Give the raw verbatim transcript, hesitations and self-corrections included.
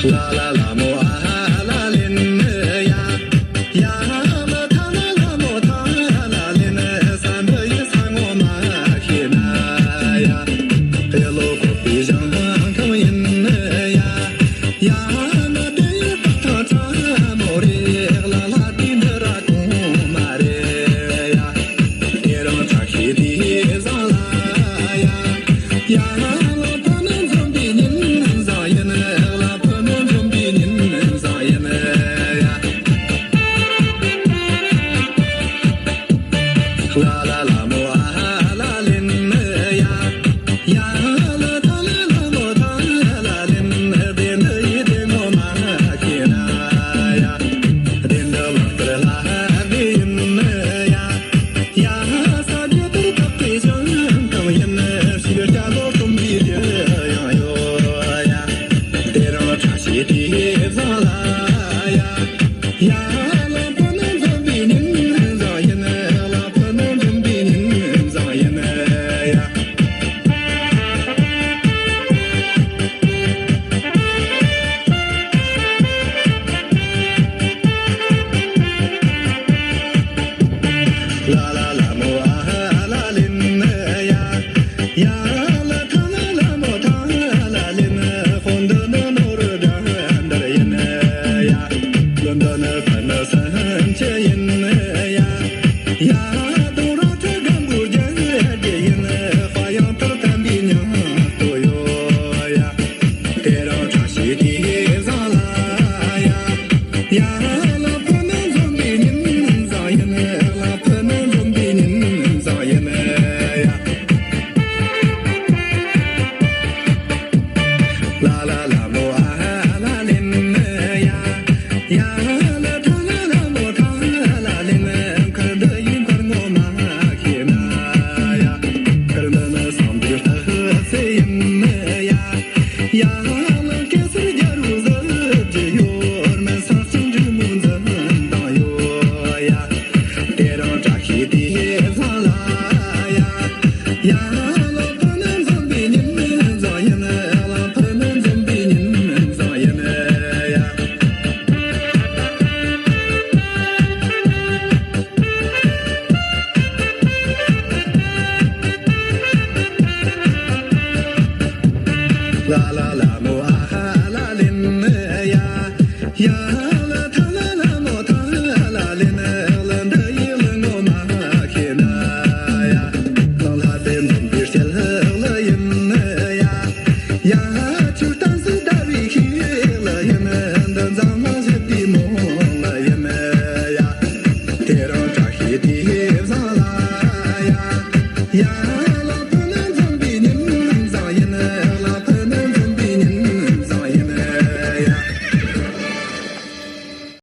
ལ་ལ་ལ་མོ་ཨ་ལ་ལེན་ཡ། ཡ་ལ་ཐ་ལ་ལ་མོ་ཐ་ལ་ལེན། ས་འདི་ཡི་ས་ངོ་མ་ཤེས་ན་ཡ། ཧེ་ལོ་ཁོ་པི་ཞང་ཁང་ཡིན་ཡ། ཡ་ལ་དེ་ཡི་ཐག་ཐག་ཚ་མོ་རེ། ལ་ལ་དེ་འདི་ར་གོང་མ་རེད་ཡ། དེ་རིང་བཀྲ་ཤིས་དེ་བཟང་ལ་ཡ། ཡ་ལ་ཕུ་ནུ་འཛོམས་པའི་ཉིན་བཟང་ཡིན། ལ་ཕུ་ནུ་འཛོམས་པའི་ཉིན་བཟང་ཡིན་ཡ། ལ་ལ་ལ་མོ་ཨ་ལ་ལེན་ཡ། ཡ་ལ་ཐ་ལ་ལ་མོ་ཐ་ལ་ལེན། དེ་འདི་ཡི་དེ་ངོ་མ་ཤེས་ན་ཡ། དེ་འདི་ལག་བསྟར་ལ་དེ་ཡིན་ཡ། ཡ་ས་རྒྱུ་དུར་བཏགས་པའི་ཞིང་ཁམས་ཡིན། ཞིག་སྐྱ་ལོ་གསུམ་པའི་རྒྱུ་ཡང་ཡོད་ཡ། དེ་རིང་བཀྲ་ཤིས་དེ་བཟང་ལ་ཡ། ཡ་ལ་ཕུ་ནུ་འཛོམས་པའི་ཉིན་བཟང་ཡིན། ལ་ཕུ་ནུ་འཛོམས་པའི་ཉིན་བཟང་ཡིན་ཡ། ལ་ལ་ལ་མོ་ཨ་ལ་ལེན་ཡ། ཡ་ལ་ཐ་ལ་ལ་མོ་ཐ་ལ་ལེན། དཔོན་འདི་ནི་ནོར་དགྲ་འདར་ཡིན་ཡ། ལོ་འདི་ནི་ཕུ་ནུ་སེམས་ཅན་ཡིན་ཡ། ཡ་དུང་ར་ཐི་སྒམ་པོའི་རྒྱལ་རྒྱལ་ཡིན། དཔའ་ཡང་དུར་བསྟན་པའི་ཉམས་རྟོགས་ཡོད་ཡ། དེ་རིང་བཀྲ་ཤིས་དེ་བཟང་ལ་ཡ། ཡ་ལ་ཕུ་ནུ་འཛོམས་པའི་ཉིན་བཟང་ཡིན། ལ་ཕུ་ནུ་འཛོམས་པའི་ཉིན་བཟང་ཡིན་ཡ། ལ་ལ་ལ་མོ་ཨ་ལ་ལེན་ཡ། ཡ་ལ་ཐ་ལ་ལ་མོ་ཐ་ལ་ལེན། མཁར་འདི་ཡི་མཁར་ངོ་མ་ཤེས་ན་ཡ། མཁར་འདི་ནི་སང་འདིར་རྟགས་གསལ་ཡིན་ཡ། ཡ་ལ་གེ་སར་རྒྱལ་པོ་གཟི་བརྗིད་ཡོད། མི་ས་སྤྱང་འབྲི་མོ་འཛིན་སྟངས་ཡོད་ཡ། དེ་རིང་བཀྲ་ཤིས་དེ་བཟང་ལ་ཡ། ཡ་ལ་ཕུ་ནུ་འཛོམས་པའི་ཉིན་བཟང་ཡིན། ལ་ཕུ་ནུ་འཛོམས་པའི་ཉིན་བཟང་ཡིན་ཡ། ལ་ལ་ལ་མོ་ཨ་ལ་ལེན་ཡ། ཡ།